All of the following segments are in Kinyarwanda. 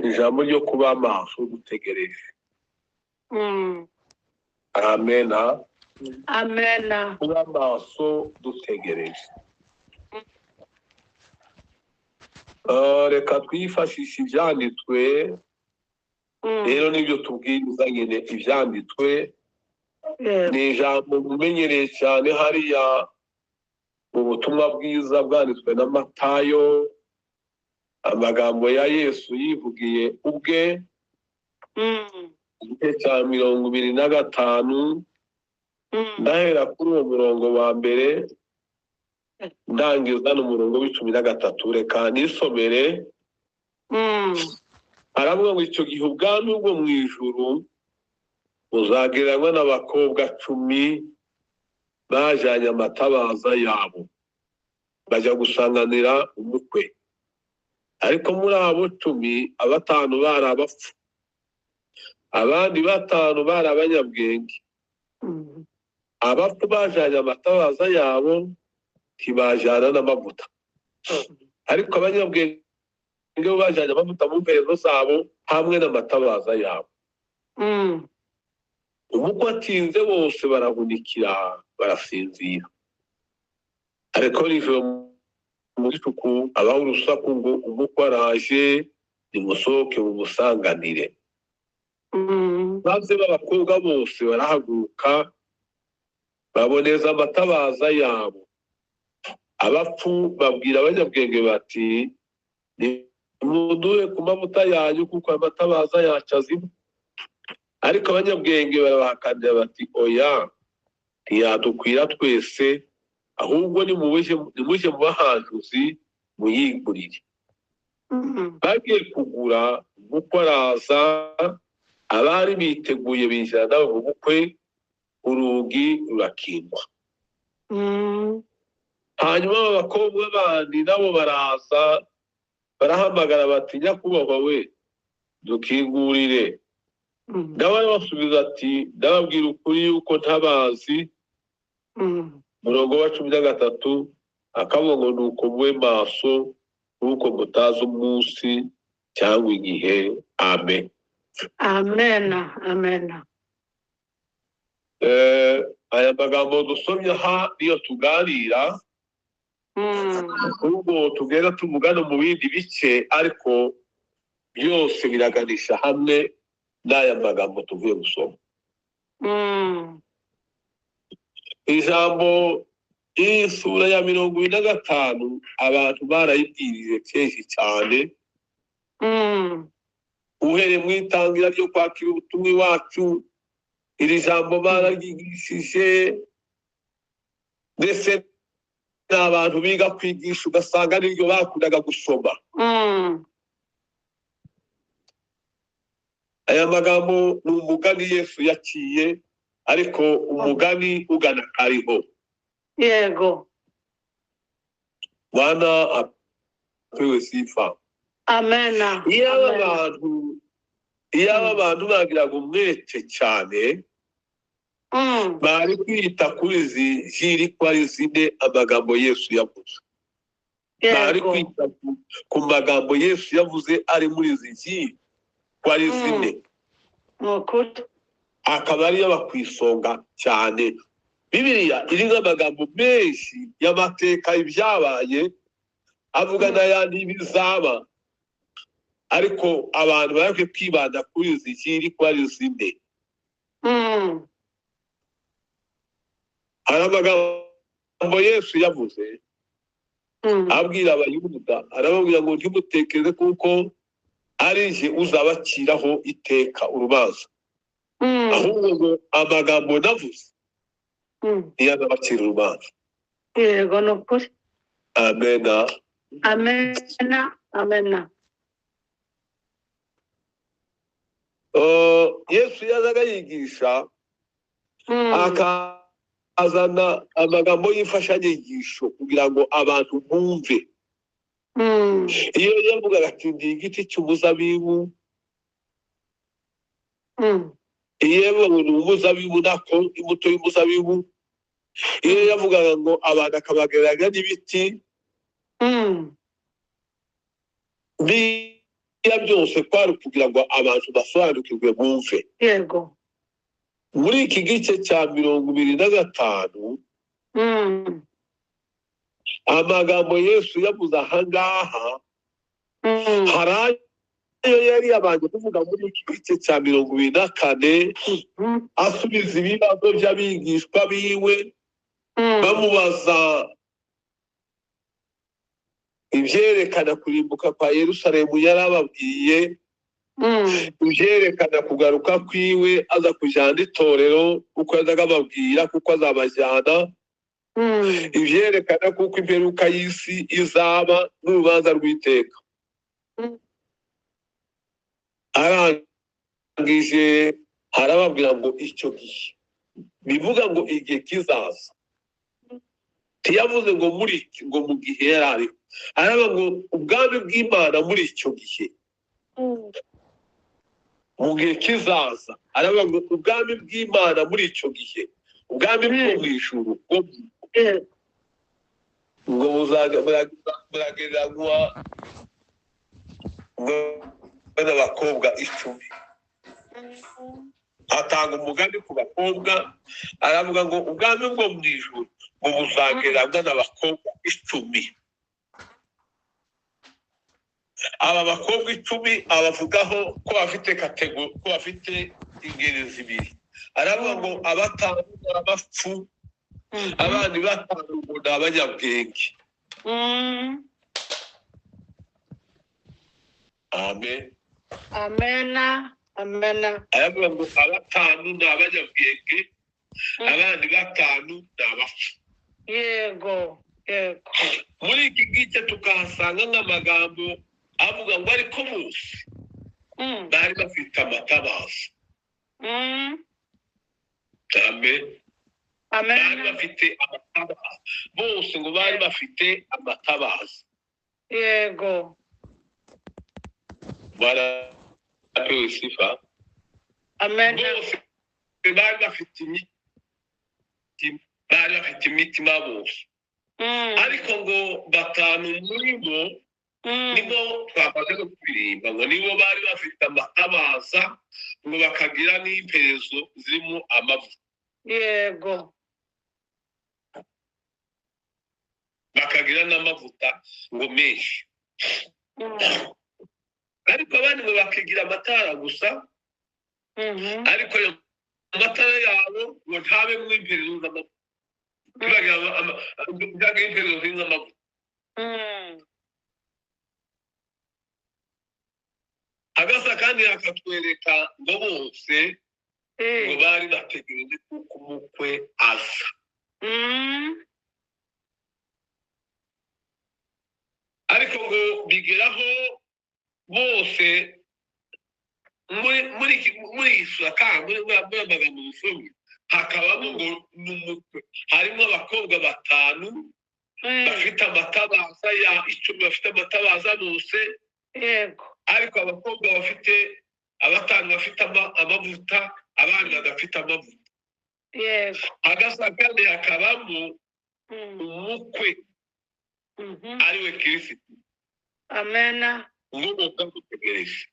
Ijambo ryo kuba maso dutegereje. Amena. Amena. Kuba maso dutegereje. Reka twifashishe ibyanditswe. Rero nibyo tubwiriza nyine, ibyanditswe. Ni ijambo mumenyereye cyane hariya mu butumwa bwiza bwanditswe na Matayo, amagambo ya Yesu yivugiye ubwe, igice cya 25. Ndahera kuri uwo murongo wa mbere ndangiza n'umurongo wa 13. Reka nisomere. Aravuga ngo icyo gihe ubwami bwo mu ijuru buzagereranywa n'abakobwa 10 bajyanye amatabaza yabo bajya gusanganira umukwe. Ariko muri abo 10, 5 bari abapfu, abandi 5 bari abanyabwenge. Abapfu bajyanye amatabaza yabo ntibajyana n'amavuta, ariko abanyabwenge bo bajyanye amavuta mu mperezo zabo hamwe n'amatabaza yabo. Umukwe atinze bose barahunikira barasinzira. Ariko nijoro mu gicuku abaho urusaku ngo umukwe araje, nimusohoke mumusanganire. Maze b'abakobwa bose barahaguruka baboneza amatabaza yabo. Abapfu babwira abanyabwenge bati nimuduhe ku mavuta yanyu kuko amatabaza yacu azima. Ariko abanyabwenge barabahakanira bati oya, ntiyadukwira twese, ahubwo nimujye mu bahanjuzi muyigurire. Bagiye kugura, umukwe araza, abari biteguye binjira nawe mu bukwe, urugi rurakingwa. Hanyuma abakobwa bandi nabo baraza barahamagara bati nyakubahwa we, dukingurire. Nawe arabasubiza ati ndababwira ukuri yuko ntabazi. Umurongo wa 13 akavuga ngo nuko mube maso kuko mutazi umunsi cyangwa igihe. Amen. Amen. Amen. Aya magambo dusomye aha niyo tuganira, ubwo tugenda tuvugana mu bindi bice, ariko byose biraganisha hamwe n'aya magambo tuvuye gusoma. Ijambo y'isura ya 25 abantu barayibwirije kenshi cyane. Uhereye mu itangira ryo kwakira ubutumwa iwacu, iri jambo bararyigishije, ndetse n'abantu biga kwigisha ugasanga niryo bakundaga gusoma. Aya magambo ni umugani Yesu yaciye, ariko umugani ugana kariho. Yego. Bwana apewe sifa. Amena. Iyo abantu bagiraga umwete cyane, bari kwita kuri izi jiri ko ari zine amagambo Yesu yavuze. Bari kwita ku magambo Yesu yavuze ari muri izi jiri ko ari zine, akaba ariyo bakwisonga cyane. Bibiliya irimo amagambo menshi y'amateka ibyabaye, avuga n'ayandi bizaba, ariko abantu bari kwibanda kuri izi jiri ko ari zine. Hari amagambo Yesu yavuze abwira Abayuda, arababwira ngo ntimutekereze kuko ari jye uzabaciraho iteka urubanza, ahubwo ngo amagambo navuze niyo azabacira urubanza. Yego, ni ukuri. Amena. Amena. Amena. Yesu yazaga yigisha, akazana amagambo y'imfashanyigisho kugira ngo abantu bumve. Iyo yavugaga ati ndi igiti cy'umuzabibu, iyo yavugaga ngo ni umuzabibu nako imbuto y'umuzabibu, iyo yavugaga ngo abantu akabagereranya n'ibiti, Byose kwari kugira ngo abantu basobanukirwe, bumve. Muri iki gice cya 25, amagambo Yesu yavuze ahangaha, hari ayo yari yabanje kuvuga muri iki gice cya 24, asubiza ibibazo by'abigishwa biwe, bamubaza ibyerekana kurimbuka kwa Yerusalemu. Yarababwiye ibyerekana kugaruka kwiwe, aza kujyana itorero, uko yazaga ababwira kuko azabajyana, ibyerekana kuko imperuka y'isi izaba n'urubanza rw'iteka. Arangije harababwira ngo icyo gihe, bivuga ngo igihe kizaza. Ntiyavuze ngo muri iki, ngo mu gihe yari ariho. Aravuga ngo ubwami bw'Imana muri icyo gihe, mu gihe kizaza. Aravuga ngo ubwami bw'Imana muri icyo gihe, ubwami bwo mu ijuru bwo ngo buragereranywa n'abakobwa 10. Atanga umugani ku bakobwa, aravuga ngo ubwami bwo mu ijuru ngo buzagereranywa n'abakobwa 10. Aba bakobwa 10 abavugaho ko bafite ko bafite ingeri zibiri. Aravuga ngo abatanu ni abapfu, abandi batanu ngo ni abanyabwenge. Amen. Amena, amena. Aravuga ngo abatanu ni abanyabwenge, abandi batanu ni abapfu. Yego, yego. Muri iki gice tukahasanga nk'amagambo avuga ngo ariko bose bari bafite amatabaza. Amen. Amen. Bari bafite amatabaza bose, ngo bari bafite amatabaza. Barapewe sifa. Amen. Bose bari bafite imitima, bari bafite imitima bose. Ariko ngo batanu muri bo, nibo twamaze no kuririmba, ngo nibo bari bafite amatabaza, ngo bakagira n'imperezo zirimo amavuta. Bakagira n'amavuta ngo menshi. Ariko abandi ngo bakigira amatara gusa, ariko ayo amatara yabo ngo ntabemo imperezo z'amavuta, ntibagire imperezo zirimo amavuta. Agasa kandi akatwereka ngo bose ngo bari bategereje kuko umukwe aza. Ariko ngo bigeraho bose muri iyi sura kandi muri aya magambo dusomye, hakabamo ngo n'umukwe, harimo abakobwa batanu bafite amatabaza ya 10, bafite amatabaza bose. Ariko abakobwa bafite abatanu bafite amavuta, abandi badafite amavuta. Agasa kandi hakabamo umukwe, ariwe Kirisitu. Amena. Ngo bamutegereje.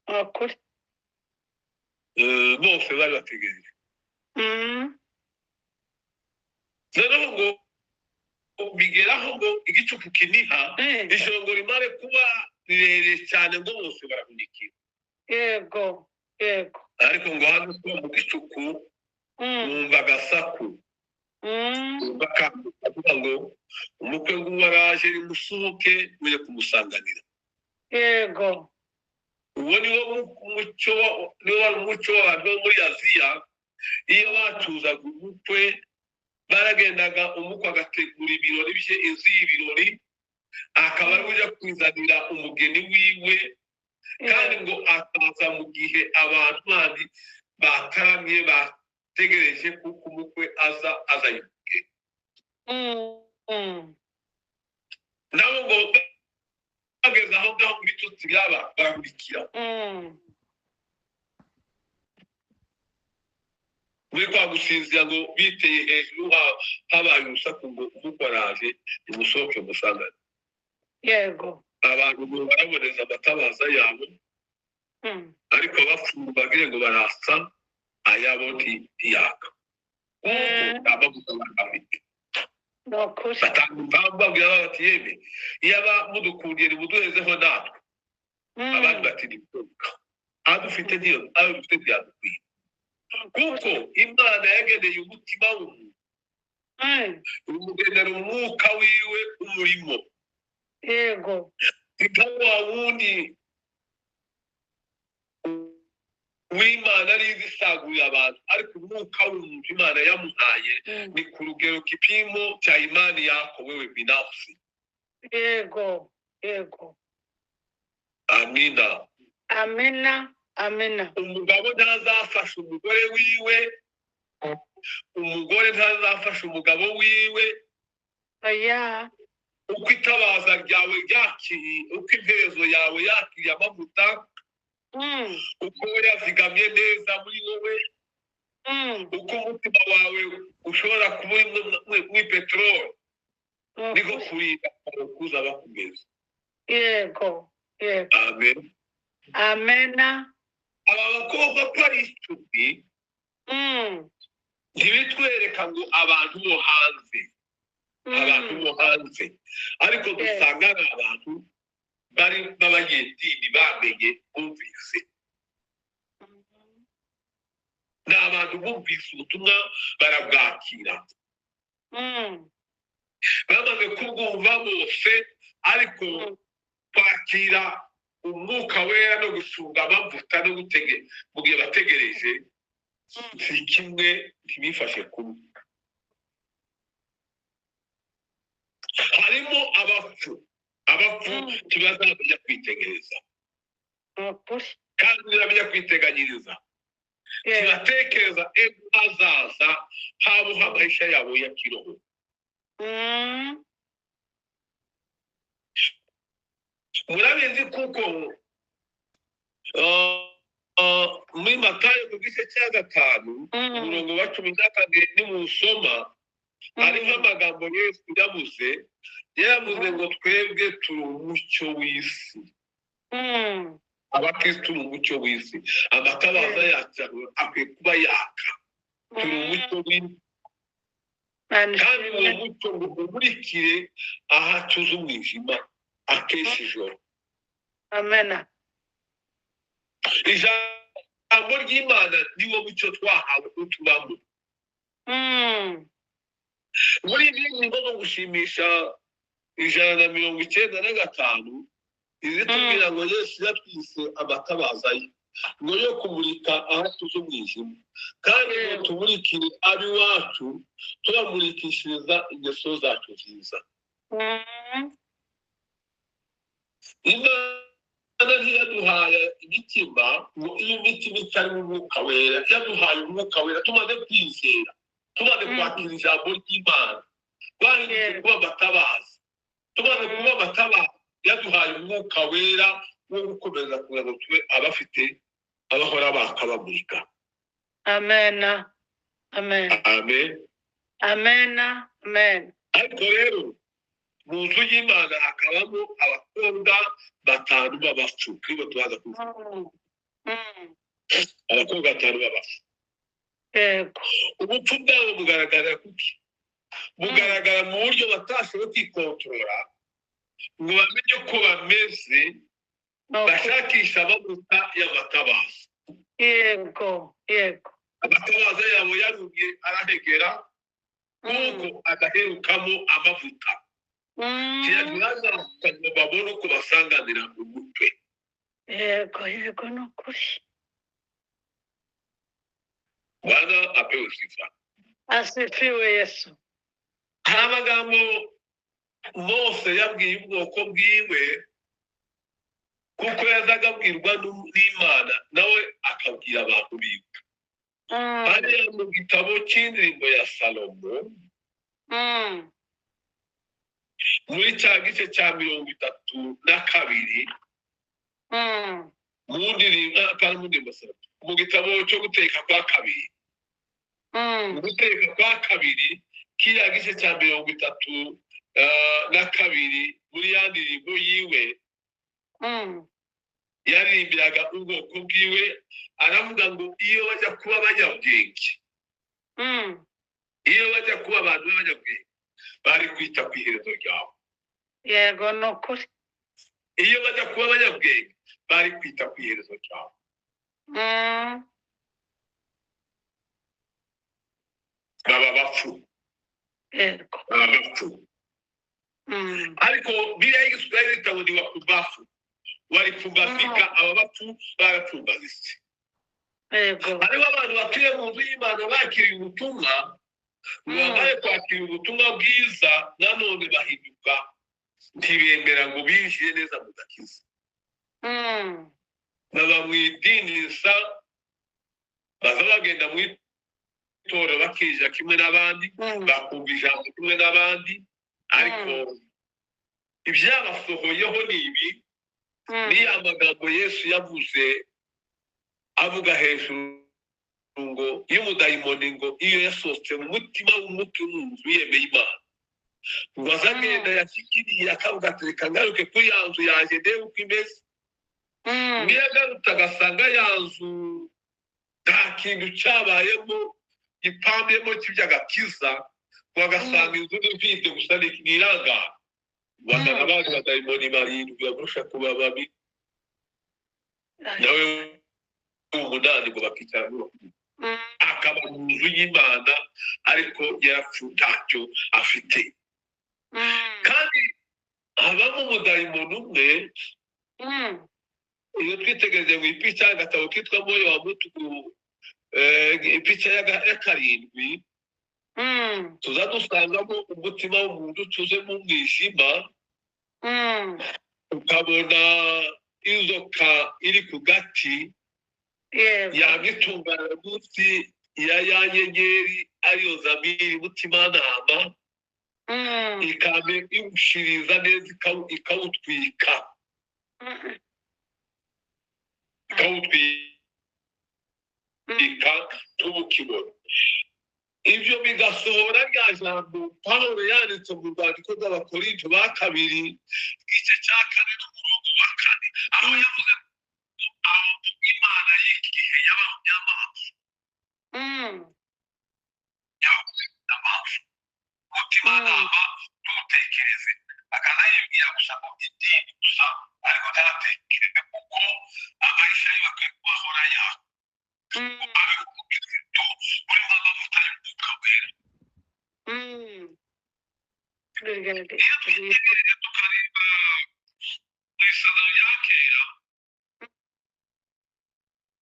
Ukuri. Bose bari bategereje. Noneho ngo bigeraho ngo igicuku kiniha, ijoro ngo rimare kuba rirerire cyane, ngo bose barahunikira. Yego, yego. Ariko ngo hano kuba mu gicuku, wumva agasaku. Wumva avuga ngo umukwe nguwo araje, nimusohoke mujye kumusanganira. Uwo niwo mucyo, niwo wari umuco w'abantu bo muri Aziya. Iyo bacuzaga umukwe, baragendaga, umukwe agategura ibirori bye, inzu y'ibirori, akaba ari ujya kwizanira umugeni wiwe, kandi ngo akaza mu gihe abantu bandi bataramye, bategereje kuko umukwe aza azanye umugeni. Nabo ngo bageze aho ngaho mu bitotsi byaba, barakurikira. Muri kwa gusinzira ngo biteye hejuru, habaye urusaku ngo umukwe araje, nimusohoke musangane. Abantu ngo baraboneza amatabaza yabo, ariko abapfuye bagire ngo barasa ayabo ntiyaka, kuko amavuta bafite. Ni ukuri. Batanga impamvu, babwira bati: "Yemwe, iyaba mudukundiye nimuduhezeho natwe." Abandi bati: "Ntibishoboka, ayo dufite niyo ayo dufite ntiyadukwiye," kuko Imana yageneye umutima w'umuntu, umugenera umwuka wiwe umurimo. Ni nka wa wundi w'Imana ari isaguriye abantu, ariko umwuka w'umuntu Imana yamuhaye ni ku rugero, kipimo cha imani yako wewe binafsi. yego yego Amina. Amina, amina. Umugabo ntazafasha umugore wiwe, umugore ntazafasha umugabo wiwe. Oya. Uko itabaza ryawe ryakiriye, uko imperezo yawe yakiriye amavuta, uko yazigamye neza muri wowe, uko umutima wawe ushobora kuba uri muri peteroli, niko kurinda kwawe kuzaba kumeze. yego yego Amen. Amena. Aba bakobwa ko ari 10, ntibitwereka ngo abantu bo hanze, abantu bo hanze, ariko dusanga ari abantu bari b'abanyedini bamenye, bumvise. Ni abantu bumvise ubutumwa, barabwakira. Bamaze kubwumva bose, ariko kwakira Umwuka Wera no gusunga amavuta no gutege mu gihe bategereje si kimwe, ntibifashe kumwe. Harimo abapfu. Abapfu ntibazamenya kwitegereza Ni ukuri. kandi ntibamenya kwiteganyiriza, ntibatekereza ejo hazaza habo h'amaisha yabo ya kiroho. Murabizi kuko muri Matayo ku gice cya 5, umurongo wa 14, nimusoma hariho amagambo Yesu yavuze. Yaravuze ngo: "Twebwe turi umucyo w'isi." Abakristu ni umucyo w'isi. Amatabaza yacu akwiye kuba yaka. Turi umucyo w'isi, Imana kandi uwo ishimwe. mucyo ngo umurikire ahacuze umwijima akesha ijoro. Amena. Ijambo ry'Imana niwo mucyo twahawe utubamo. Muri ibi ngingo zo gushimisha 195 izitubwira ngo Yesu yatwise amatabaza ye ngo yo kumurika ahatuze umwijima, kandi ngo tumurikire ab'iwacu, tubamurikishiriza ingeso zacu nziza. Imana ntiyaduhaye imitima ngo iyo imitima itarimo Umwuka Wera. Yaduhaye Umwuka Wera tumaze kwizera, tumaze kwakira ijambo ry'Imana, twahindutse kuba amatabaza. Tumaze kuba amatabaza, yaduhaye Umwuka Wera wo gukomeza kugira ngo tube abafite abahora baka, bamurika. Amena, amen. Amen. Amena, amen. Ariko rero mu nzu y'Imana hakabamo abakobwa batanu b'abapfu, nibo tubaza kuvuga. Abakobwa batanu b'abapfu. Ubupfu bwabo bugaragara kuki? Bugaragara mu buryo batashoboye kwikontorora ngo bamenye uko bameze, Ni ukuri. bashakisha amavuta y'amatabaza. yego yego Amatabaza yabo yarumye, arahegera, kuko adaherukamo amavuta. Ntibazafata ngo babone uko basanganira umutwe. Yego yego, ni ukuri. Bwana apewe sifa. Asifiwe Yesu. Hari amagambo Mose yabwiye ubwoko bwiwe, kuko yazaga abwirwa n'Imana, nawe akabwira abantu biwe. Hariya mu gitabo cy'Indirimbo ya Salomo, muri cya gice cya 32, mu ndirimbo, apana mu ndirimbo ya Salomo, mu gitabo cyo Guteka kwa Kabiri, mu Guteka kwa Kabiri, kiriya gice cya 32, muri ya ndirimbo yiwe. Yaririmbiraga ubwoko bwiwe, aravuga ngo iyo bajya kuba abanyabwenge, iyo bajya kuba abantu b'abanyabwenge, bari kwita ku iherezo ryabo. Yego, ni ukuri. Iyo bajya kuba abanyabwenge, bari kwita ku iherezo ryabo. Baba bapfu. Yego. Baba bapfu. Ariko biriya y'igiswahili bitabo ni wapumbafu, walipumbazika. Aba bapfu barapfumbazitse. Yego. Hariho abantu batuye mu nzu y'Imana bakiriye ubutumwa, ngo bamare kwakira ubutumwa bwiza, nanone bahinduka, ntibemera ngo binjire neza mu gakiza. Baba mu idini nsa, baza bagenda mu itorero, bakinjira kimwe n'abandi, bakumva ijambo kimwe n'abandi, ariko ibyabasohoyeho ni ibi, ni ya magambo Yesu yavuze avuga hejuru ngo y'umudayimoni, ngo iyo yasohotse mu mutima w'umuti mu nzu yemeye Imana, ngo azagenda yashyikiriye akavuga ati: "Reka ngaruke kuri ya nzu yanjye ndebe uko imeze." Niyo agarutse agasanga ya nzu nta kintu cyabayemo gipambiyemo cy'iby'agakiza, ngo agasanga inzu ni vide gusa, ni irangara. Bazana abandi badayimoni barindwi bamurusha kuba babi, nawe umunani, ngo bakicara muri uwo, akaba mu nzu y'Imana ariko yarapfuye, ntacyo afite. Kandi habamo umudayimoni umwe. Iyo twitegereje mu ipica agatabo kitwa Moyo wa Mutu, ipica ya 7, tuza dusangamo umutima w'umuntu ucuze mu mwijima, ukabona inzoka iri ku gati, yaba itungana munsi ya ya nyenyeri ariyo zamiri mutimanama, ikaba iwushiriza neza, ikawutwika, ikawutwika ntubukibone. Ibyo bigasohora rya jambo Pawulo yanditse mu rwandiko rw'Abakorinto ba kabiri, igice cya 4 n'umurongo wa 4, aho yavuze ngo aho Imana y'iki gihe yabahumye amaso, yabahumye amaso, umutimanama ntutekereze, akazayibwira gusa ngo idini gusa, ariko ntatekereze kuko amaisha ye bakwiye kubahora yaka, abe umukristo urimo amavuta y'Umwuka Wera. Iyo twitegereje tukareba mu Isezerano rya Kera,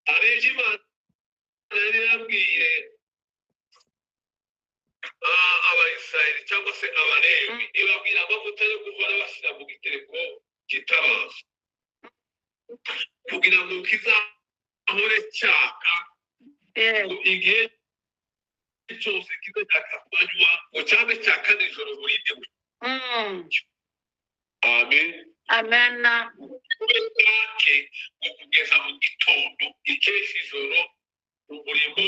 hari ibyo Imana yari yabwiye Abayisiraheli cyangwa se Abalewi, ibabwira amavuta yo guhora bashyira mu gitereko cy'itabaza kugira ngo kizahore cyaka, ngo igihe cyose kize cyaka ku manywa, ngo cyabe cyaka nijoro burinde. Amen. Amena. Kube bwake ngo kugeza mu gitondo, ikesha ijoro, umurimo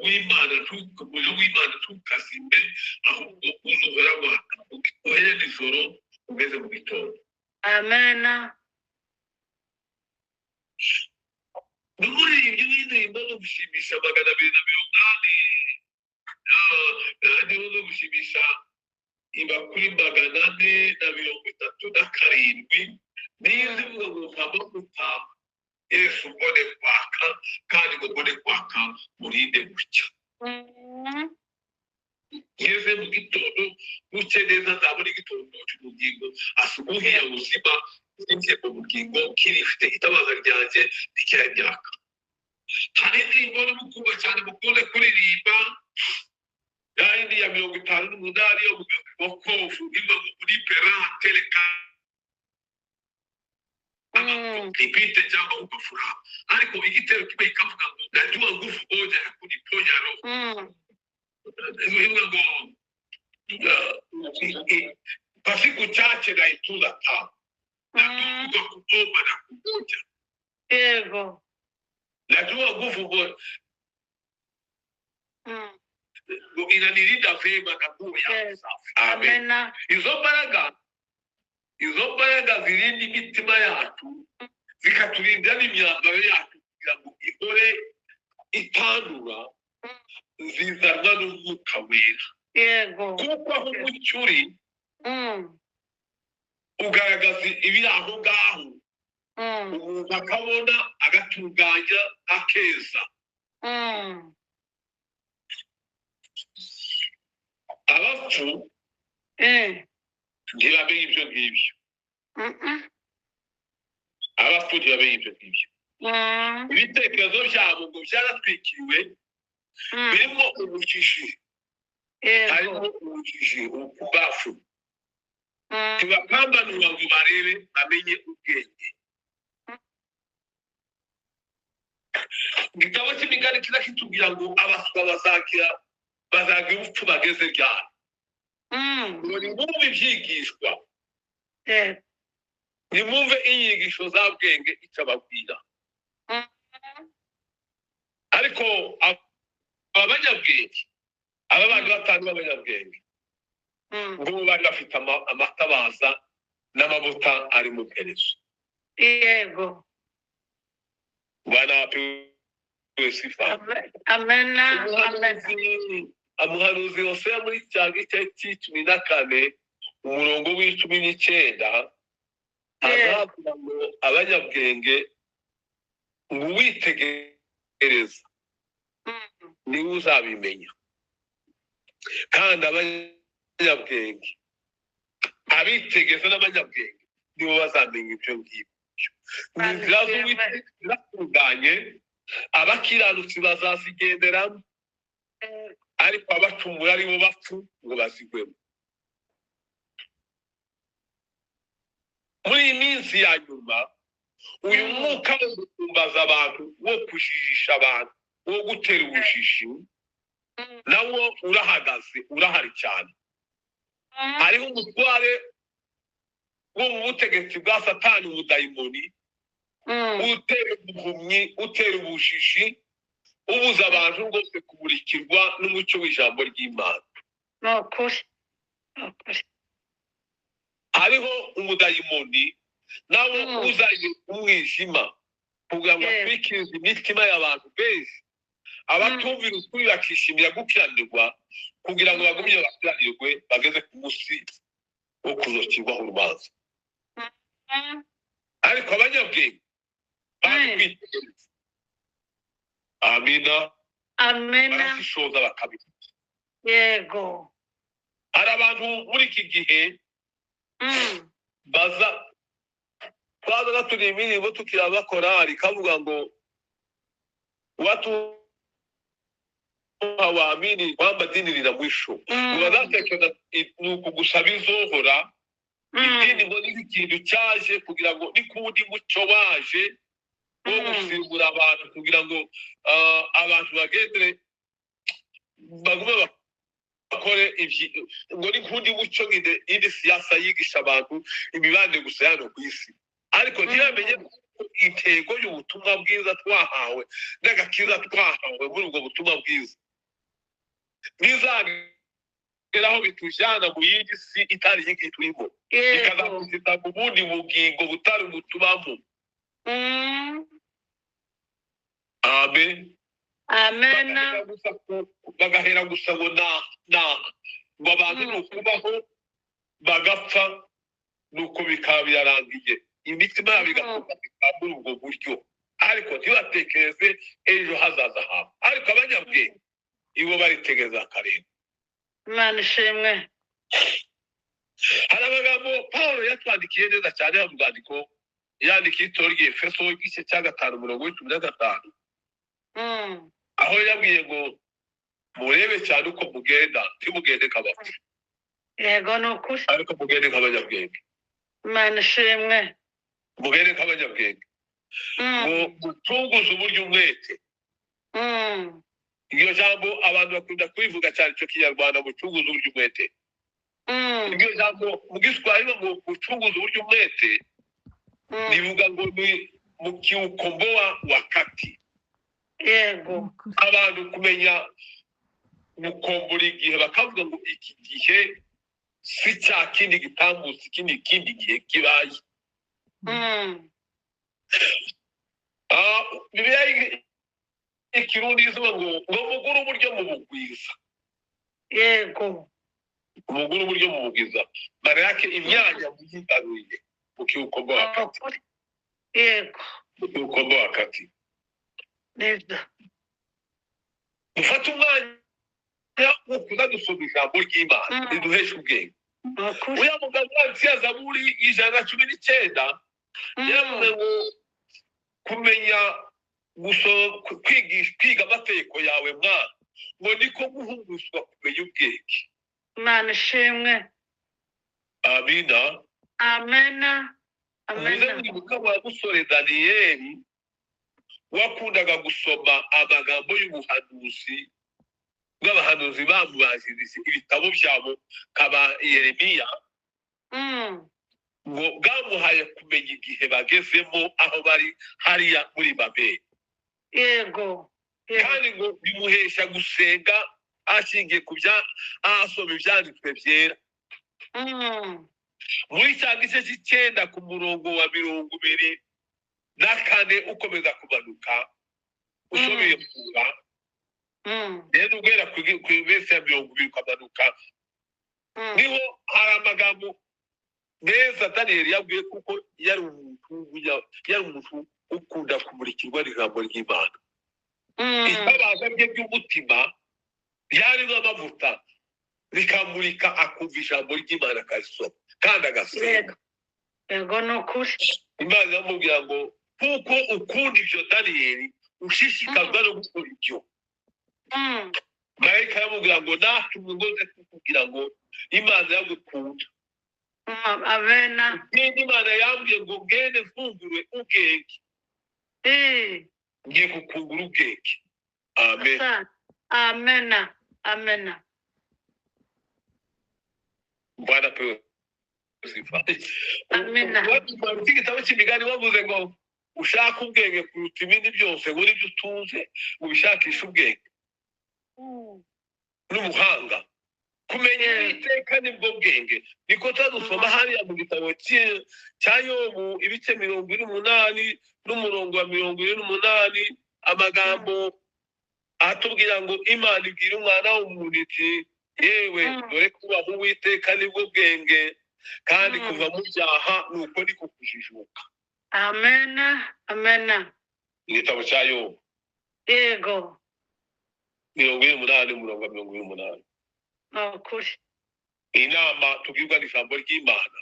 w'Imana, umuriro w'Imana ntukazime, ahubwo uzuhora waka uhere nijoro ugeze mu gitondo. Amena. N'umuririmbyi w'indirimbo zo gushimisha 280, indirimbo zo gushimisha iba kuri 437, niyo zivuga ngo amavuta Yesu mbone kwaka, kandi ngo mbone kwaka murinde gutya, ngeze mu gitondo buke neza, nzabona igitondo cy'ubugingo, asubuhi ya buzima, zinjiye mu bugingo kirifite itabaza ryanjye rikiranyaka. Hari indirimbo n'umukundwa cyane mukunze kuririmba, ya yindi ya 58 yo mu wokovu, iva ngo unipe raha tele nipite cyangwa ugafuraha, ariko igitero kimwe ikavuga ngo najua nguvu moja ya kuniponya roho, ivuga ngo kwa siku chache naitunza taa, nakumbuka kuomba na kungoja. Yego. Najua nguvu moja ngo inanilinda vema na nguo yangu safi. Amen. Amena. Izo mbaraga Izo mbaraga zirinda imitima yacu, zikaturinda n'imyambaro yacu kugira ngo ihore itandura, zizanwa n'Umwuka Wera. Kuko aho umucyo uri, ugaragaza ibiri aho ngaho, umuntu akabona, agatunganya, akeza. Abapfu ntibamenye ibyo ngibyo. Abapfu ntibamenye ibyo ngibyo. Ibitekerezo byabo ngo byaratwikiriwe, birimo ubujiji, harimo ubujiji ubwafu, ntibapambanura ngo barebe bamenye ubwenge. Igitabo cy'Imigani kiza kitubwira ngo abaswa bazagira ubupfu bageze ryari. Ngo nimwumve ibyigishwa, nimwumve inyigisho za bwenge icyo ababwira. Ariko abanyabwenge, aba bandi batanu b'abanyabwenge, ngo bari bafite amatabaza n'amavuta ari mu mperezo. Bwana apewe sifa. Amena. Umuhanuzi Hoseya muri cya gice 14 umurongo w'19 azavuga ngo abanyabwenge ngo uwitegereza niwe uzabimenya, kandi abanyabwenge abitegeza n'abanyabwenge nibo bazamenya ibyo ngibyo. Inzira z'Uwiteka ziratunganye, abakiranutsi bazazigenderamo, ariko abacumura aribo bapfu ngo bazigwemo. Muri iyi minsi ya nyuma, uyu mwuka wo gukumbaza abantu, wo kujijisha abantu, wo gutera ubujiji, nawo urahagaze, urahari cyane. Hariho umutware wo mu butegetsi bwa Satani, ubudayimoni, utera ubuhumyi, utera ubujiji, ubuza abantu rwose kumurikirwa n'umucyo w'ijambo ry'Imana. Hariho umudayimoni nawe uzanye umwijima kugira ngo atwikirize imitima y'abantu benshi, abatumvira ukuri bakishimira gukiranirwa, kugira ngo bagumye bakiranirwe bageze ku munsi wo kuzocirwaho urubanza. Ariko abanyabwenge bazi kwitegereza, amina, barashishoza bakabikora. Hari abantu muri iki gihe baza twazaga turi imirimo tukiri abakorari, kavuga ngo watu hawaamini kwamba dini lina mwisho. Bazatekereza ni ukugusaba izohora idini ngo ni ikintu cyaje kugira ngo ni kundi muco waje wo gusimbura abantu, kugira ngo abantu bagendere bagume bakore ngo ni kundi muco ngende indi siyasa yigisha abantu imibanire gusa yano ku isi. Ariko ntibamenye intego y'ubutumwa bwiza twahawe n'agakiza twahawe muri ubwo butumwa bwiza bizageraho bitujyana mu yindi si itari iyi turimo, ikazakugeza mu bundi bugingo butari butubamo. Amen. Amen. Bagahera gusa ngo na ngo abantu ni ukubaho bagapfa, nuko bikaba birarangiye, imitima yabo igakorwa muri ubwo buryo, ariko ntibatekereze ejo hazaza habo. Ariko abanyabwenge ibo baritegereza akarere. Imana ishimwe. Hari amagambo Pawulo yatwandikiye neza cyane mu rwandiko yandikiye itorero ry'Efeso igice cya 5 umurongo w'15, aho yabwiye ngo murebe cyane uko mugenda, ntimugende nk'abapfu. Yego, ni ukuri. Ariko mugende nk'abanyabwenge. Imana ishimwe. Mugende nk'abanyabwenge, ngo mutunguze uburyo umwete. Iryo jambo abantu bakunda kubivuga cyane, icyo Kinyarwanda, mucunguze uburyo umwete. Iryo jambo mu Giswahili ngo mucunguze uburyo umwete, rivuga ngo ni mukiukomboa wakati. Yego. Abantu kumenya gukombora igihe, bakavuga ngo iki gihe Si cya kindi gitambutse, ikindi gihe kibaye. Bibiliya ikirundi izuba ngo mugure uburyo mu bugwiza. Yego. Mugure uburyo mu bugwiza, maana yake imyanya muyigaruye mukiukomboa wakati. Ukuri. Yego. Mukiukomboa wakati. Nibyo. Mufate umwanya wo kuza gusoma ijambo ry'Imana riduhesha ubwenge. Ukuri. Uriya mugabo wanditse ya Zaburi 119 yaravuze ngo kumenya gusoma, kwigisha, kwiga amategeko yawe mwana, ngo niko guhuguzwa kumenya ubwenge. Imana ishimwe. Amina. Amena. Muze Amena. mwibuka wa musore Daniyeli wakundaga gusoma amagambo y'ubuhanuzi bw'abahanuzi bamubanjirije, ibitabo byabo kaba Yeremiya, ngo bwamuhaye kumenya igihe bagezemo aho bari hariya muri Babeli. Yego. Yego. Kandi ngo bimuhesha gusenga ashingiye ku bya asoma ibyanditswe byera. Muri cya gice cy'icyenda ku murongo wa 24 ukomeza kumanuka usomeye kura, rero guhera ku verse ya 20 ukamanuka, niho hari amagambo meza Daniyeli yabwiye, kuko yari umuntu ukunda kumurikirwa n'ijambo ry'Imana. Itabaza rye ry'umutima ryarimo amavuta, rikamurika, akumva ijambo ry'Imana, akarisoma kandi agasenga. Yego. Yego, ni ukuri. Imana iramubwira ngo kuko ukunda ibyo Daniyeli, ushishikazwa no gukora ibyo. Marayika aramubwira ngo natumwe ngo nze kukubwira ngo Imana iragukunda. Amena. Ikindi Imana yambwiye ngo ngende mfungure ubwenge. Ngiye kukungura ubwenge. Amen. Asante. Amena. Amena. Bwana apewe sifa. Amina. Wanditse igitabo cy'imigani bavuze ngo ushaka ubwenge kuruta ibindi byose, ngo nibyo utunze ubishakishe ubwenge n'ubuhanga. Kumenya Uwiteka nibwo bwenge. Niko tadusoma hariya mu gitabo cya Yobu ibice 48 n'umurongo wa 48, amagambo atubwira ngo Imana ibwira umwana w'umuntu iti yewe, dore kubaha Uwiteka nibwo bwenge, kandi kuva mu byaha ni uko niko kujijuka. Amena. Amena. Igitabo cya Yobu Yego. 48 umurongo wa 48. Ni ukuri. Inama tubwirwa n'ijambo ry'Imana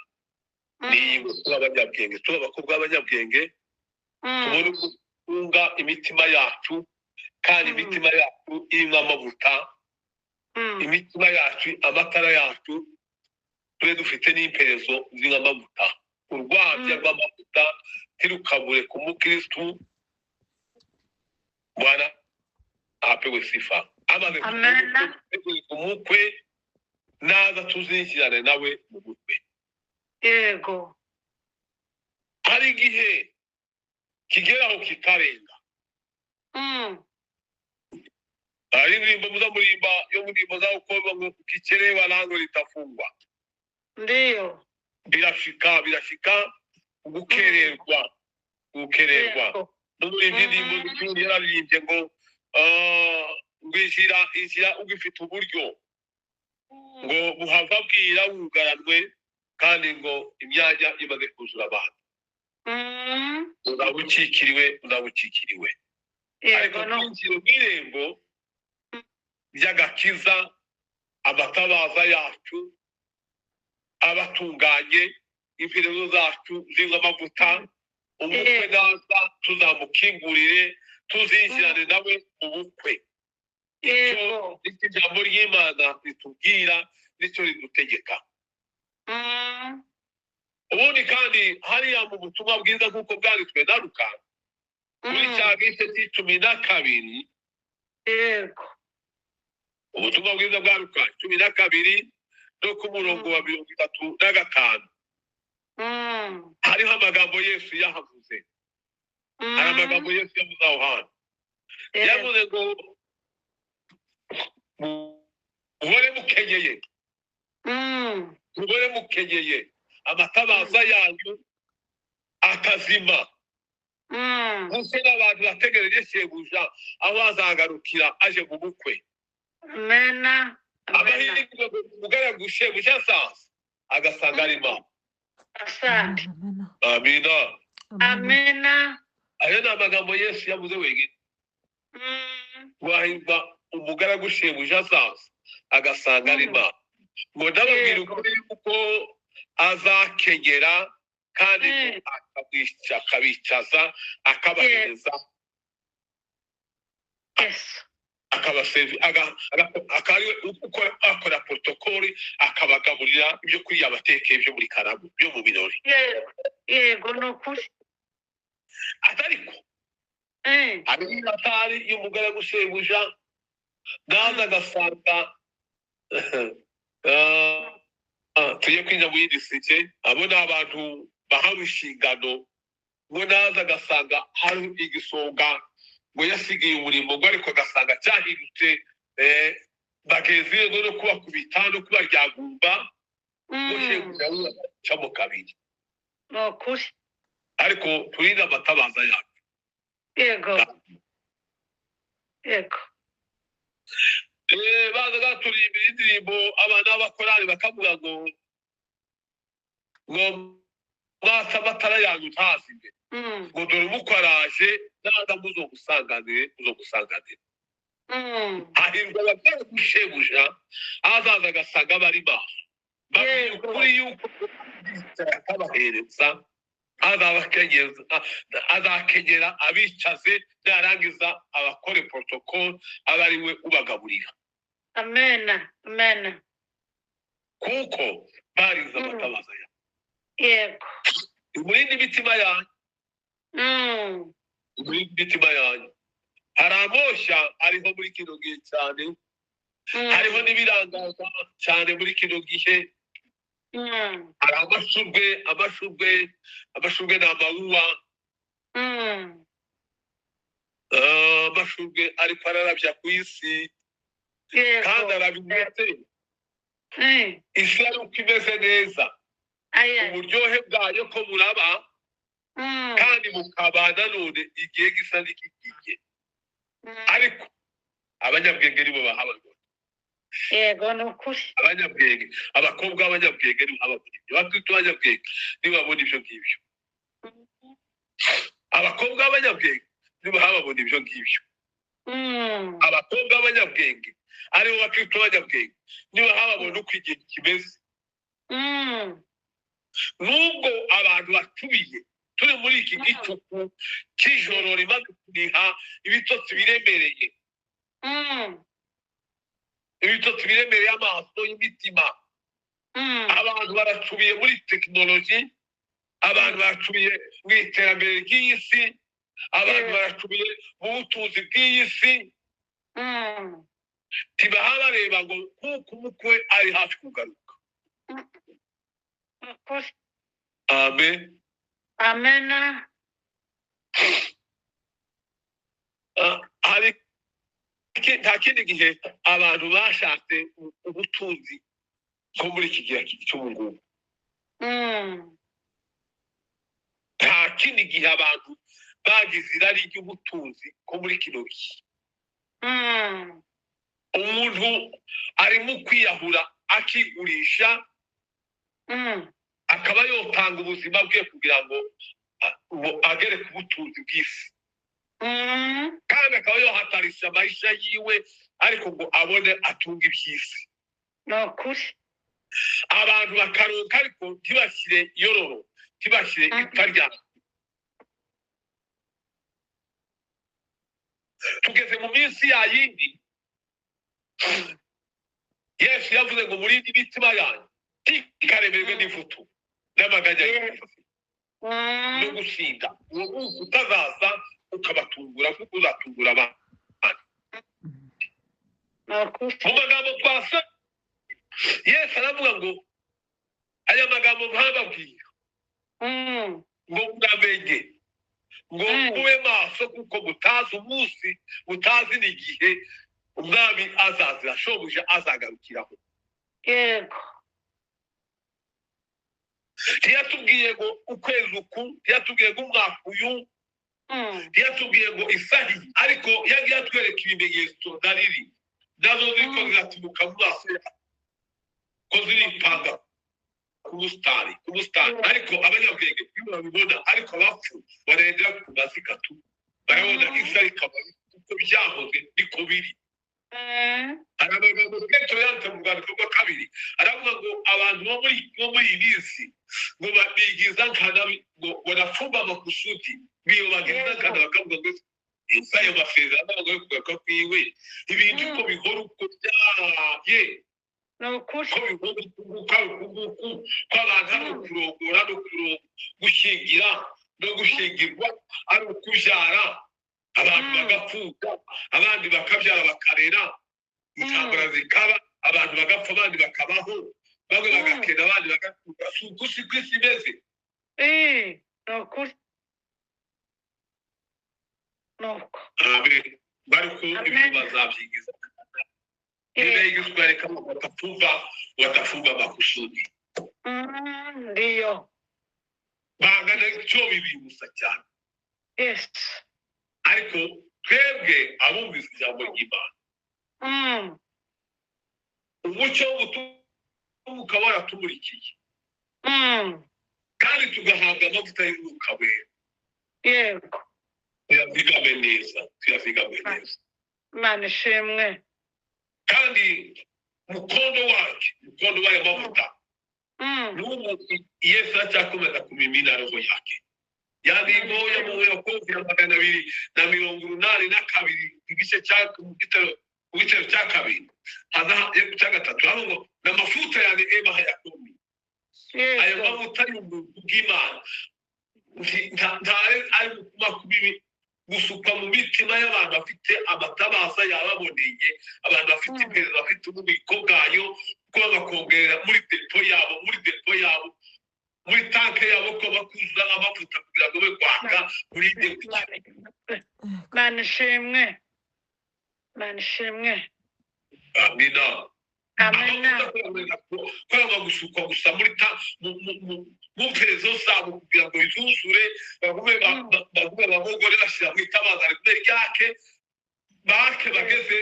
ni iyi ngo tube abanyabwenge, tube abakobwa b'abanyabwenge, tubone uko dutunga imitima yacu, kandi imitima yacu irimo amavuta, imitima yacu, amatara yacu, tube dufite n'imperezo zirimo amavuta. Urwabya rw'amavuta ntirukabure ku mukristu. Bwana apewe sifa. Amaze Amena. umukwe naza tuzinjirane nawe mu bukwe. Yego. Hari igihe kigeraho kikarenga. Hari indirimbo muza murimba yo mu ndirimbo za ukorwa ngo ukichelewa lango litafungwa. Ndiyo. Birashika, birashika gukererwa, gukererwa. Yego. N'umuririmbyi indirimbo z'ikindi yararirimbye ngo ngo inzira ugifite uburyo ngo buhava bwira wugaranwe, kandi ngo imyanya imaze kuzura abantu. Uzaba ukikiriwe, uzaba ukikiriwe. Ariko Yego no. twinjire mu irembo ry'agakiza, amatabaza yacu abatunganye, imperezo zacu zirimo amavuta, umukwe naza tuzamukingurire, tuzinjirane nawe mu bukwe. Icyo Yego. nicyo ijambo ry'Imana ritubwira, nicyo ridutegeka. Ubundi kandi hariya mu butumwa bwiza nk'uko bwanditswe na Luka muri cya gice 12. Yego. Ubutumwa bwiza bwa Luka 12 no ku murongo wa 35, hariho amagambo Yesu yahavuze. Hari amagambo Yesu yavuze aho hantu. Yego. Yavuze ngo muhore mukenyeye, Mubone mukenyeye amatabaza yanyu akazima. Muse n'abantu bategereje shebuja aho azagarukira aje mu bukwe. Amena. Amena. Amahirwe umugaragu shebuja azaza agasanga ari maso. Asante. Amina. Amena. Ayo ni amagambo Yesu yavuze wenyine. Wahirwa umugaragu shebuja azaza agasanga ari maso. Ngo ndababwira ukuri yuko azakenyera kandi akabicaza akabahereza akora protokoli akabagaburira ibyo kurya abatekeye byo muri karamu byo mu birori. Yego ni ukuri. Atariko hari atari y'umugaragu shebuja naza agasanga tujye kwinjira mu yindi sike. Abo ni abantu bahawe inshingano. Ngo naza agasanga hari igisonga ngo yasigiye umurimo ngo ariko agasanga cyahindutse bagenzi be ngo no kubakubita no kubaryagumba ngo shebuja acamo kabiri. Ni ukuri. Ariko turinde amatabaza yacu. Yego. Yego. Bazaga turirimbira indirimbo abana b'abakorali bakavuga ngo mwasa amatara yanyu ntazime, ngo dore umukwe araje naza muzomusanganire muzomusanganire. Hahirwa abagaragu shebuja azaza agasanga bari maso. Babwira ukuri yuko akabahereza azakenyera abicaze narangiza abakore protocol aba ari we ubagaburira. Amena. Amena. Kuko barize amatabaza yawe. Yego. Murinde imitima yanyu. Murinde imitima yanyu. Hari amoshya ariho muri kino gihe cyane. Hariho n'ibirangaza cyane muri kino gihe. Hari amashurwe, amashurwe, amashurwe ni amawuwa. Amashurwe ariko ararabya ku isi. Kandi arabimeze. Isi ari uko imeze neza. Uburyohe bwayo ko buraba. Kandi bukaba nanone igihe gisa n'ikigiye. Ariko abanyabwenge nibo bahabona. Yego ni ukuri. Abanyabwenge, abakobwa b'abanyabwenge nibo babona ibyo. Abakristo b'abanyabwenge nibo babona ibyo ngibyo. Abakobwa b'abanyabwenge nibo babona ibyo ngibyo. Abakobwa b'abanyabwenge aribo bakristo b'abanyabwenge nibo babona uko igihe kimeze. Nubwo abantu batubiye turi muri iki gicuku cy'ijoro rimaze kuniha ibitotsi biremereye. Ibitotsi biremereye amaso y'imitima. Abantu baracubiye muri tekinoloji, abantu baracubiye mu iterambere ry'iyi si, abantu baracubiye mu butunzi bw'iyi si. Ntibaha bareba ngo kuko umukwe ari hafi kugaruka. Amen. Amena. Hari nta kindi gihe abantu bashatse ubutunzi nko muri iki gihe cy'ubungubu. Nta kindi gihe abantu bagize irari ry'ubutunzi nko muri kino gihe. Umuntu arimo kwiyahura akigurisha, akaba yotanga ubuzima bwe kugira ngo agere ku butunzi bw'isi. Kandi akaba yohatarisha amayisha yiwe ariko ngo abone atunga iby'isi. Ni ukuri. Abantu bakaronka ariko ntibashyire yororo, ntibashyire ipfa ryabo. Tugeze mu minsi ya yindi Yesu yavuze ngo murinde imitima yanyu ntikaremerwe n'ivutu n'amaganya y'isi no gusinda. Uwo munsi utazaza ukabatungura kuko uzatungura abantu. Mu magambo twasa Yesu aravuga ngo aya magambo ntababwira ngo muramenye, ngo mube maso kuko mutazi umunsi, mutazi n'igihe umwami azazira, shobuja azagarukiraho. Yego. Ntiyatubwiye ngo ukwezi uku, ntiyatubwiye ngo umwaka uyu, ntiyatubwiye ngo isahi, ariko yagiye atwereka ibimenyetso dalili nazo ziriko ziraturuka mu maso yacu ko ziripanga ku busitani, ku busitani. Ariko abanyabwenge iyo babibona, ariko abapfu barendera ku mazika tu barabona isari ikaba uko byahoze niko biri. Hari amagambo Petero yanditse mu rwandiko rwa kabiri, aravuga ngo abantu bo muri iyi minsi ngo bigiza nkana, ngo wanafumba makusudi, biyobagiza nkana, bakavuga ngo ese ayo masezerano ngo yo kugaruka kwiwe, ibintu uko bihora uko byaye, Ni ukuri. ko bihora uku nguku, ari uku nguku, ko abantu ari ukurongora no gushyingira no gushyingirwa, ari ukubyara abantu bagapfuka, abandi bakabyara bakarera, intambara zikaba, abantu bagapfa, abandi bakabaho, bamwe bagakena, abandi bagapfuka. Si uku si ko isi imeze? Ni ukuri, ni uko. Amen. Bariko ibyo Amen. bazabyigiza niba igiswahili kama watafumba, watafumba makusudi. Ndiyo. Bangana cyo bibibutsa cyane. Ariko twebwe abumvise ijambo ry'Imana, umucyo w'ubutumwa ukaba waratumurikiye, kandi tugahabwa amavuta y'Umwuka Wera, tuyazigame neza, tuyazigame neza. Imana ishimwe. Kandi mukondo wacu, mukondo w'ayo mavuta, n'ubu Yesu aracyakomeza kumimina roho yake. Yandiko ya mu Yakobo ya 282, igice cya mu gitero, mu gitero cya kabiri haza cya gatatu, hano ngo na mafuta ya neema hayakomi. Ayo mavuta y'ubuntu bw'Imana ntare ari makumyabiri gusukwa mu mitima y'abantu bafite amatabaza yababoneye, abantu bafite iperereza, bafite ububiko bwayo, kuba bakongerera muri dépôt yabo, muri dépôt yabo, muri tanke yabo, ko bakuzuza amavuta kugira ngo be kwaka muri dépôt. Imana ishimwe, Imana ishimwe. Amina. Amena. Amavuta korama gusukwa gusa muri ta mu mperezo zabo kugira ngo izuzure, bagume bagume babogore, bashyira mu itabaza rigume ryake, bake bageze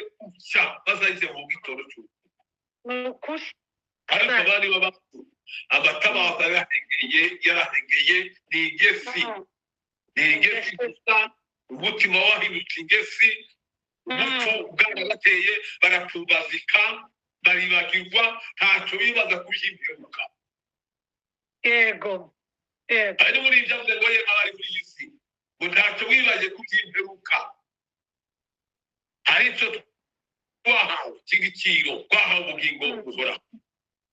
cya bazajya mu gitondo cy'ubu. Ni ukuri. Ariko abandi baba amatabaza yarahengeye, yarahengeye, ni ingesi, ni ingesi gusa, umutima wahindutse ingesi, ubupfu bwarabateye, barapfumbazika, baribagirwa, ntacyo bibaza kubyimperuka. yego yego Ari muri ibyo avuze ngo yemwe abari muri iyi si, ngo ntacyo wibaje kubyimperuka. Hari icyo twahawe cy'igiciro, twahawe ubugingo buhoraho.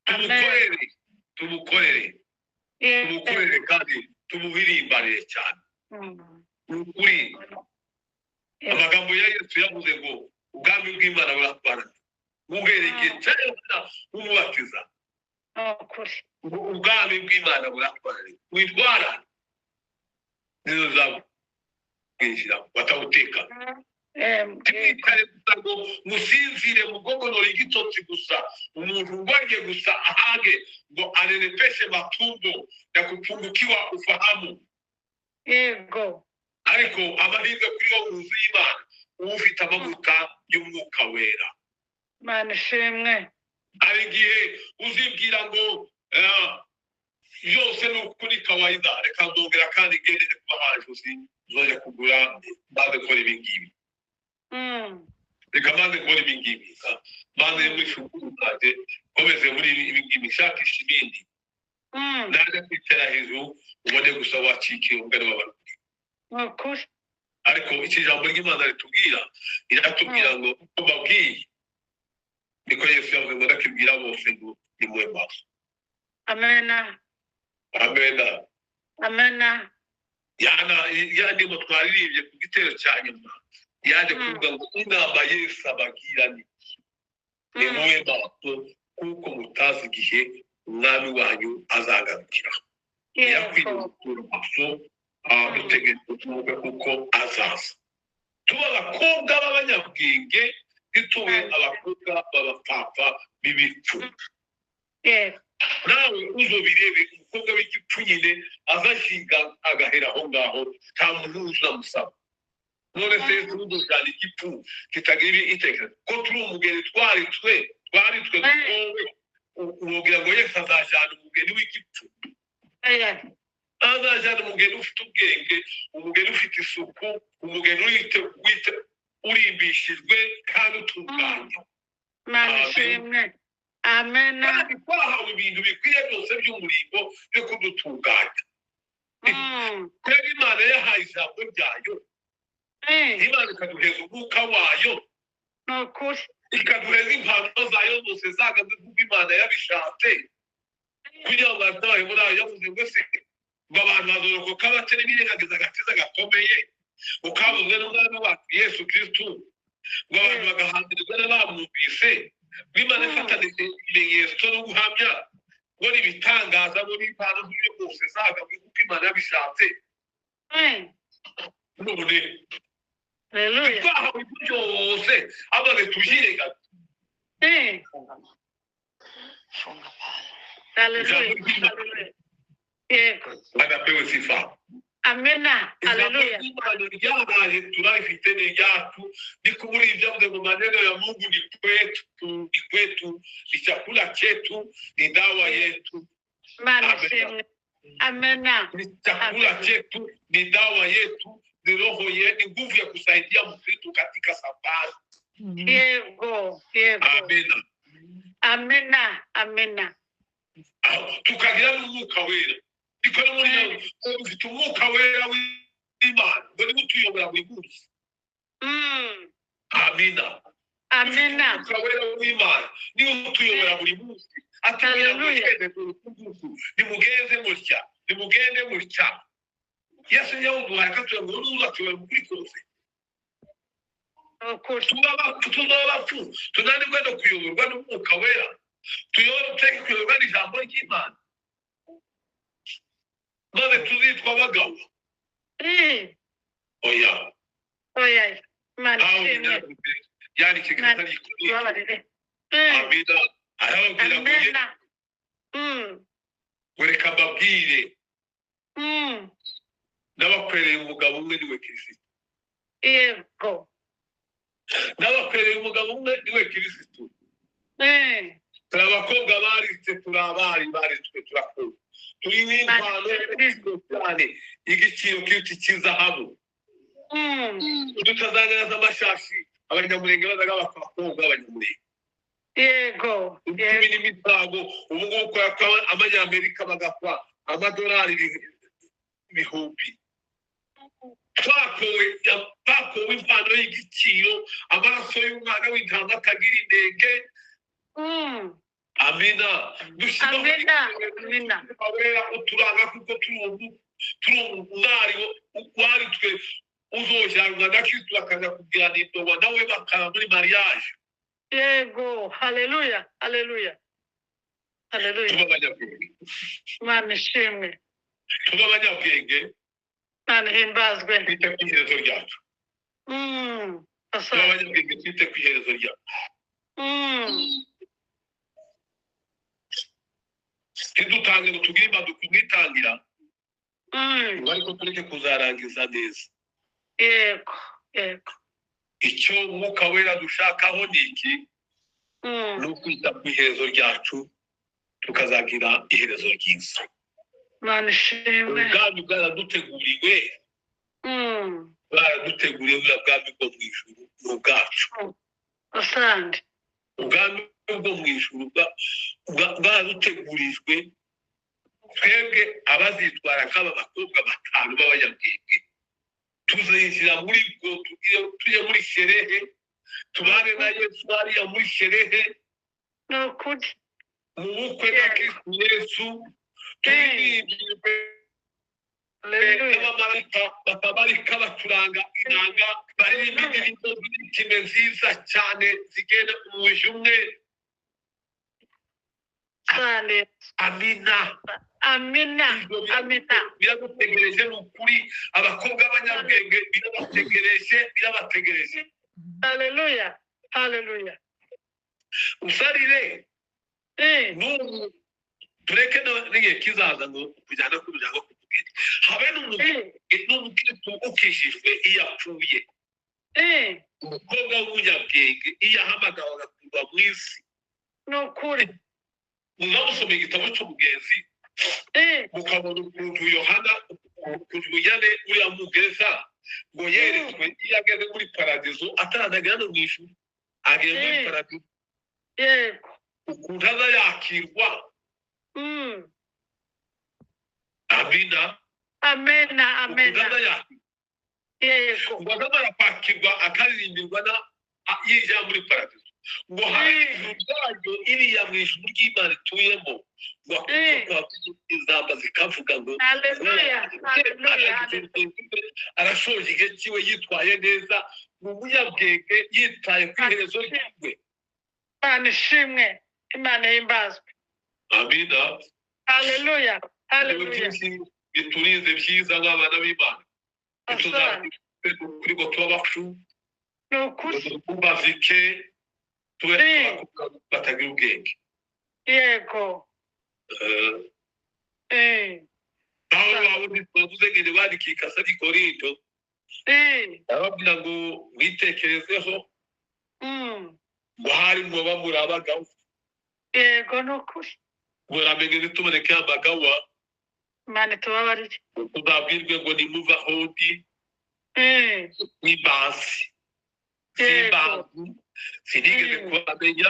Tumukorere, tumukorere, tumukorere kandi tumuhirimbanire cyane. Ni ukuri. Amagambo ya Yesu yavuze ngo ubwami bw'Imana buratwara uhereye igihe cya Yohana w'Umubatiza. Ni ukuri. Ngo ubwami bw'Imana buratwara, witwara nizo zabwinjira batawuteka. Ntimwicare gusa ngo musinzire, mugogonore igitotsi gusa, umuntu ngwarye gusa ahage, ngo anenepeshe matumbo na kupungukiwa ufahamu. Ariko amahirwe kuri wowe wuzuye Imana, uba ufite amavuta y'Umwuka Wera. Imana ishimwe. Hari igihe uzibwira ngo byose ni ukuri kawaida, reka nzongera kandi ngendere kuba hajuzi, nzongera kugura maze gukora ibi ngibi, reka maze gukora ibi ngibi, maze muri shukuru zanjye nkomeze muri ibi ngibi, nshakisha ibindi, najya kwicara hejuru ubone gusa wacikiye umugani w'abantu. Ni ukuri. Ariko iki jambo ry'Imana ritubwira, riratubwira ngo uko babwiye niko Yesu yavuze ngo ndakibwira bose ngo ni mwe maso. Amena. Amena. Amena. Yana yandimo twaririmbye ku gitero cya nyuma, yaje kuvuga ngo inama Yesu abagira ni ni mube maso kuko mutazi igihe umwami wanyu azagarukira. Yakwiriye gutura maso, dutegereje tuvuge kuko azaza, tuba abakobwa b'abanyabwenge, ntitube abakobwa b'abapfapfa b'ibipfu. Nawe uzobirebe, umukobwa w'igipfu nyine azashinga agahera aho ngaho, nta muntu uzamusaba. None se Yesu uzojana igipfu kitagira itekerezo ko turi umugeni, twaritwe twaritwe dutowe, wogira ngo Yesu azajana umugeni w'igipfu? Oya. Azajana umugeni ufite ubwenge, umugeni ufite isuku, umugeni wite urimbishijwe kandi utunganye. Imana Amen. ishimwe. Amena. Kandi twahawe ibintu bikwiye byose by'umurimbo byo kudutunganya. Twebwe Imana yahaye ijambo ryayo, Imana ikaduheza umwuka wayo, Ni ukuri. ikaduheza impano zayo zose zagaze kuko Imana yabishatse, kugira ngo batahe muri ayo. Yavuze ngo se ngo abantu bazorokoka bate n'ibirengagiza agakiza gakomeye ukabuzwe n'Umwami wacu Yesu Kristu, ngo abantu bagahambirizwa n'abamwumvise, ngo Imana ifatanije ibimenyetso no guhamya, ngo n'ibitangaza, ngo n'impano z'uburyo bwose zagabwe kuko Imana yabishatse. None Haleluya. twahawe ibyo byose, amaze tubyirengagiza. Haleluya. Haleluya. Yego. Anapewe sifa. Amena. Ijambo Haleluya. ry'Imana ryaraje, turarifite, ni iryacu. Ni kubura ibyavuze ngo maneno ya Mungu ni kwetu, ni kwetu, ni chakula chetu, ni dawa yetu. Imana Amen. ishimwe. Amena. Ni chakula Amen. chetu, ni dawa yetu, ni roho yetu, ni nguvu ya kusaidia Mkristo katika safari. Yego. Yego. Amena. Amena. Amena. Aho tukagira n'Umwuka Wera, niko no muri yo dufite Umwuka Wera w'Imana, ngo niwe utuyobora buri munsi. Amina. Amena. Umwuka Wera w'Imana niwe utuyobora buri munsi, atubwira ngo Haleluya. "Twende uku, nimugenze mutya, nimugende mutya." Yesu yawuduhaye akatubwira ngo nuza tuyobora mu kuri kose. Ni ukuri. Tuba abapfu, tuzaba abapfu tunanirwe no kuyoborwa n'Umwuka Wera, tuyobore tuteke kuyoborwa n'ijambo ry'Imana, maze tuzitwa abagabo? Oya. Oya. Imana Pawulo ishimwe. yanditse Imana katari tubabarire. Amina. Arababwira ngo Amena. Ngo reka mbabwire, n'abakwereye umugabo umwe, niwe Kirisito. Yego. N'abakwereye umugabo umwe, niwe Kirisito. Turi abakobwa baritse, turi abari baritswe, turakura, turi n'impano y'agaciro cyane, igiciro kiruta icy'izahabu. Tutazaniraza amashashi Abanyamurenge bazaga bakabakobwa b'Abanyamurenge, Yego. icumi Yego. n'imisago. Ubu ngubu kubera ko Abanyamerika bagakwa amadolari ibihumbi, twakowe, twakowe impano y'igiciro, amaraso y'umwana w'intama atagira inenge. Amina. Dushyiraho Amena. Amena. wera uturanga kuko turi umwari wari twe uzojyanwa na Kristo, akaza kugirana indobo nawe, bakaba muri mariage. Yego. Haleluya. Haleluya. Haleluya. Tuba abanyabwenge. Imana ishimwe. Tuba abanyabwenge. Imana ihimbazwe. Twite ku iherezo ryacu. Tuba Asante. abanyabwenge, twite ku iherezo ryacu. Ntidutange ngo tugire impanuka kumwitangira, ariko tureke kuzarangiza neza. Yego. Yego. Icyo Umwuka Wera dushakaho ni iki? Ni ukwita ku iherezo ryacu, tukazagira iherezo ryiza. Imana ishimwe. Ubwami bwaraduteguriwe. Bwaraduteguriwe, buriya bwami bwo mu ijuru ni ubwacu. Asante. Ubwami bwo mu ijuru bwaradutegurijwe twebwe abazitwara nk'aba bakobwa batanu b'abanyabwenge. Tuzinjira muri bwo, tujye muri sherehe, tubane na Yesu hariya muri sherehe, Ni ukuri. mu bukwe na Kristu Yesu, turirimbirwe Haleluya. n'abamarayika batabarika, bacuranga inanga, baririmba indirimbo z'imikino nziza cyane zigenda umujyi umwe. Asante. Amina. Amina. Ibyo Amina. biradutegereje, ni ukuri, abakobwa b'abanyabwenge, birabategereje, birabategereje. Haleluya. Haleluya. Usarire. N'ubu Tureke n'igihe kizaza ngo kujyana k'umuryango k'umugeni habe n'umukristo ukijijwe iyo apfuye, umukobwa w'umunyabwenge iyo ahamagawe agakurwa mu isi. Ni ukuri. Muzamusoma igitabo cy'umugenzi, mukabona ukuntu Yohana, ukuntu Mujyane uriya mugeza ngo yeretswe iyo ageze muri paradizo, ataranagera no mu ijuru, ageze muri paradizo, ukuntu aza yakirwa. Amina. Amena, amena. Ukuntu aza yakirwa, ngo azamara kwakirwa akaririmbirwa na yinjira muri paradizo, ngo hari ijuru ryaryo iriya mu ijuru ry'Imana ituyemo, ngo izamba zikavuga ngo Haleluya, haleluya. Arashoje igihe cyiwe yitwaye neza, ni umunyabwenge, yitaye ku iherezo ryiwe. Imana ishimwe, Imana ihimbazwe. Amina. Haleluya, Ibintu haleluya. byinshi biturinze byiza nk'abana b'Imana, kuri ngo tuba abacu Ni ukuri. Tubazike tube batagira ubwenge. Pawulo wavuze ngo bandikiye ikasa ry'i Korinto, arababwira ngo mwitekerezeho, ngo hari muba muri abagabo. Yego, ni ukuri. Muramenye ntituboneke amagawa. Imana itubabarire. Tuzabwirwe ngo nimuva aho ndi n'imbazi, simbazi, sinigeze kubamenya,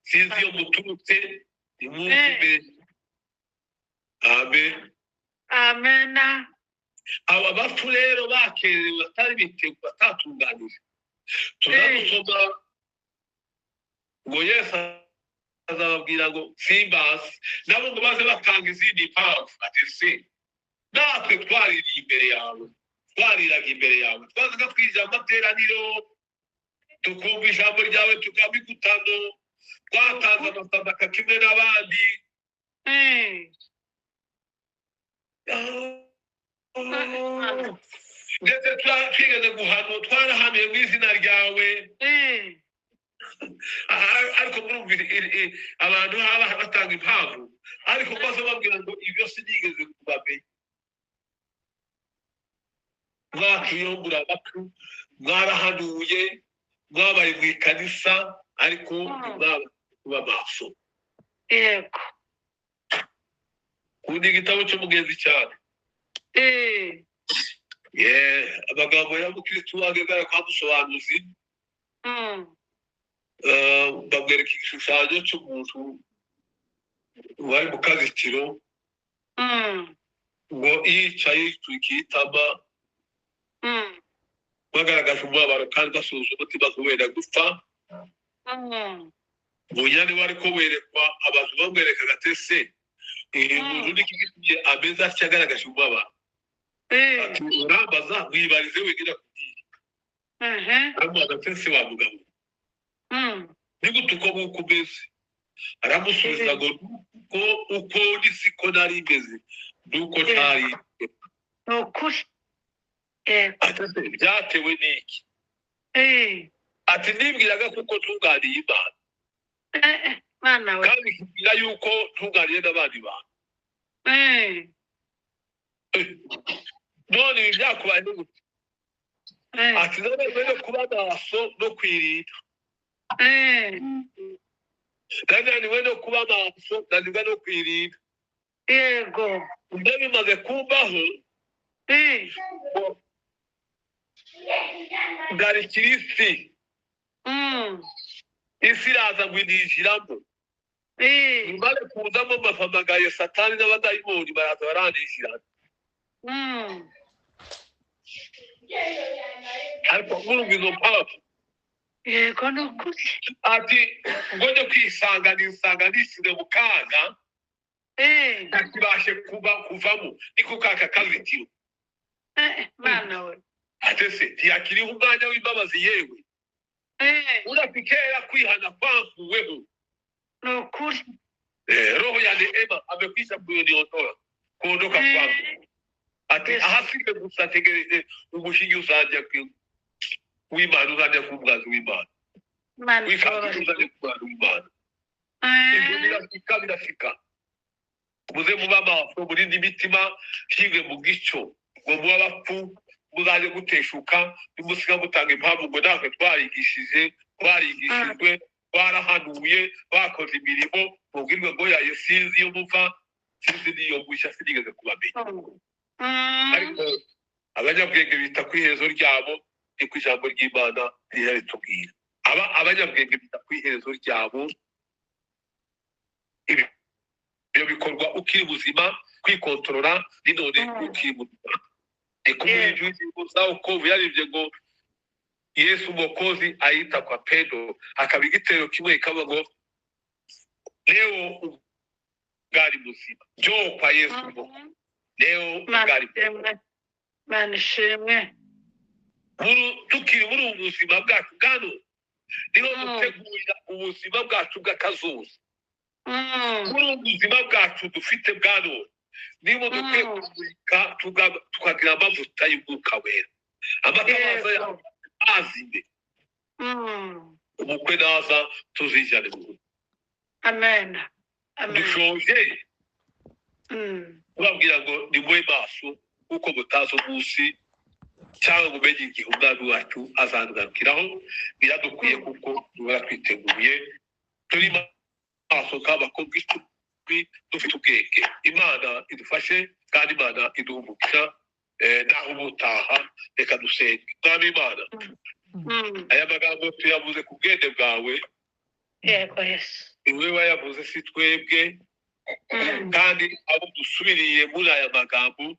sinzi iyo muturutse, nimwumve imbere. Amen. Amena. Aba bapfu rero bakerewe, batari biteguye, batatunganije, tuzadusoma ngo Yesu azababwira ngo simbazi, nabo ngo baze batanga izindi mpamvu, ati se natwe twaririye imbere yawe, twariraga imbere yawe, twazaga twinjira mu materaniro, tukumva ijambo ryawe, tukabigutano, twatanze amasadaka kimwe n'abandi. Ndetse twigeze guhanwa, twarahanuye mu izina ryawe. Ariko murumva abantu haba batanga impamvu, ariko maze babwira ngo ibyo sinigeze kubamenya, mwaciyeho muri abapfu, mwarahanuye, mwabaye mu ikanisa, ariko ntimwabaye kuba maso. Nkunda igitabo cy'umugenzi cyane. Amagambo ya mukristo ageze kwa musobanuzi, bamwereka igishushanyo cy'umuntu wari mu kazitiro, ngo yicaye yitwikiye itama, bagaragaje umubabaro kandi basuhuza umutima kubera gupfa. Munyane wari ko werekwa abantu bamwerekaga ati se umuntu niki gitumye ameze atya agaragaje umubabaro? Ati urambaza, wibarize wenyine akubwire. Aramubaza ati se wa mugabo, ni gute uko nguko umeze? Aramusubiza ngo nuko uko ndi siko nari meze, nuko ntari. Ni ukuri. Ati se byatewe n'iki? Ati nibwiraga kuko ntunganiye Imana, Mana we. kandi nkibwira yuko ntunganiye n'abandi bantu. None ibi byakubayeho gute? Ati nanone no kuba maso no kwirinda, nananiwe no kuba maso, nanirwa no kwirinda. Ibyo bimaze kumbaho, ngarikira isi, isi iraza ngo ininjiramo. Imare kuzamo mpamagaye Satani n'abadayimoni, baraza baranishirana. Ariko murumva izo mpamvu? Yego, ni ukuri. Ati ngo njye kwisanga, nisanga nishyize mu kaga, ntakibashe kuba kuvamo, niko kaka kazitiro. Mana we. Ati se ntiyakiriho umwanya w'imbabazi yewe? Urati kera kwihana kwankuweho. Ni ukuri. Roho ya neema amekwisha kuniondoa, kuondoka kwangu. Ati ahasigaye gusa ategereje umushinge uzajya w'Imana, uzajya ku mwanzi w'Imana, Imana wifashe itubabarire. uzajya ku mwanzi w'Imana. Ibyo birashika, birashika. Muze muba amaso, murinde imitima, higwe mu gico ngo muba abapfu muzaje guteshuka. Nimusiga mutanga impamvu ngo natwe twarigishije, twarigishijwe, twarahanuye, bakoze imirimo, mubwirwe ngo yayo sinzi iyo muva, sinzi n'iyo mushya, sinigeze kubamenya. Ariko abanyabwenge bita ku iherezo ryabo, niko ijambo ry'Imana riratubwira. Aba abanyabwenge bita ku iherezo ryabo. Ibyo bikorwa ukiri muzima, kwikontorora ni none ukiri muzima. Ni kumuririmbyi w'indirimbo za wokovu yaririmbye ngo Yesu Mwokozi ayita kwa pendo, hakaba igitero kimwe kaba ngo leo ungali muzima, njoo kwa Yesu Mwokozi, leo Mana ungali muzima. ishimwe, Mana ishimwe. Tukiri muri ubu buzima bwacu bwano, niho dutegurira ubuzima bwacu bw'akazuza. Muri ubu buzima bwacu dufite bwa none, niba dukwiye kumurika, tukagira amavuta y'Umwuka Wera, amatabaza azime, umukwe naza tuzijyane mu rugo. Amen, amen. Dushoje kubabwira ngo ni mube maso, kuko mutazi umunsi cyangwa ngo umenye igihe umwami wacu azagarukiraho. Biradukwiye kuko duhora twiteguye, turi maso nk'abakobwa 10, dufite ubwenge. Imana idufashe kandi Imana iduhe umugisha. Naho ubutaha, reka dusenge. Mwami Imana, aya magambo tuyavuze ku bwende bwawe. Yego Yesu. Ni wowe wayavuze, si twebwe. Kandi abo dusubiriye muri aya magambo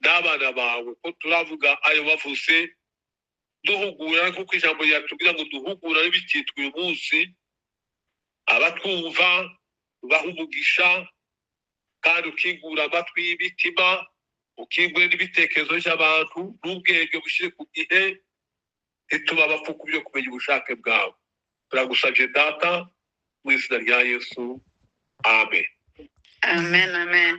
n'abana bawe, ko turavuga ayo bavuze, duhugura, kuko ijambo ryatubwira ngo duhugura bikitwa uyu munsi. Abatwumva ubaha umugisha, kandi ukingura amatwi y'imitima, ukingure n'ibitekerezo by'abantu, n'ubwenge bushyire ku gihe, ntituba abapfu ku byo kumenya ubushake bwawe. Turagusabye Data, mu izina rya Yesu, amen. Amen, amen.